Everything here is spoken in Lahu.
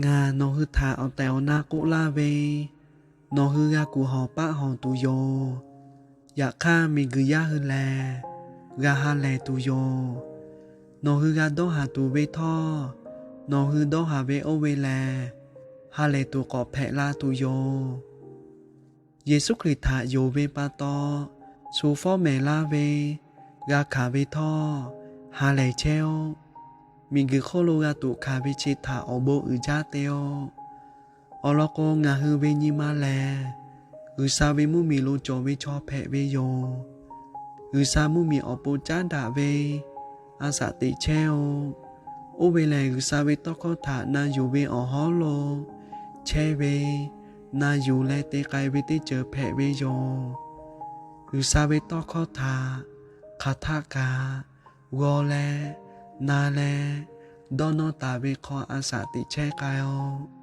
Ngaˬ nawˬ hui htaꞈ awˬ tehˬ awˬ na k'oˆ laˇ ve, nawˬ hui g'a kuˬ hawˬ paˆ hawˬ tuˬ yoˬ. Yaꞈ hk'aˇ, miˬguiˬ yaˇ hui lehˬ, g'a ha lehˬ tuˬ yoˬ. Nawˬ hui g'a dawˇ haˍ tuˬ ve htawˇ, nawˬ hui dawˇ haˍ ve oˇ ve lehˬ, ha lehˬ tuˬ k'awꞈ hpehꞈ la tuˬ yoˬ. Yeˍsuˆ Hkriꞈ htaꞈ yonˍ ve pa taw, shu fawˉ mehˍ laˇ ve, g'a hkanˍ ve htawˇ, ha lehˬ chehˇ-oˆ. Miˬguiˬ hk'oˆ lo g'a tuꞈ hkanˍ ve chi htaꞈ awˬ bon uiˍ jaˇ te-o. Awˬ lawn k'o, ngaˬ hui ve nyi ma lehˬ, G'uiˬsha ve mvuhˇmiˬ lo cawˬ ve chaw hpehꞈ ve yoˬ. G'uiˬsha mvuhˇmiˬ awˬ pon caˉ daꞈ ve, a shaꞈ teꞈ chehˇ-oˆ. Oˇ ve lehˬ, G'uiˬsha ve tawˇ hkawˇ htaꞈ na yuˬ ve awˬ hawˉ lo chehˇ ve, na yuˬ leh te k'ai ve teˇ ceuˬ hpehꞈ ve yoˬ. G'uiˬsha ve tawˇ hkawˇ htaꞈ hk'aˬ htaˆ kaꞈ g'aw leh, na leh, dawˇ nawˇ taˍ ve hk'aw a shaꞈ teꞈ chehˇ k'ai-o.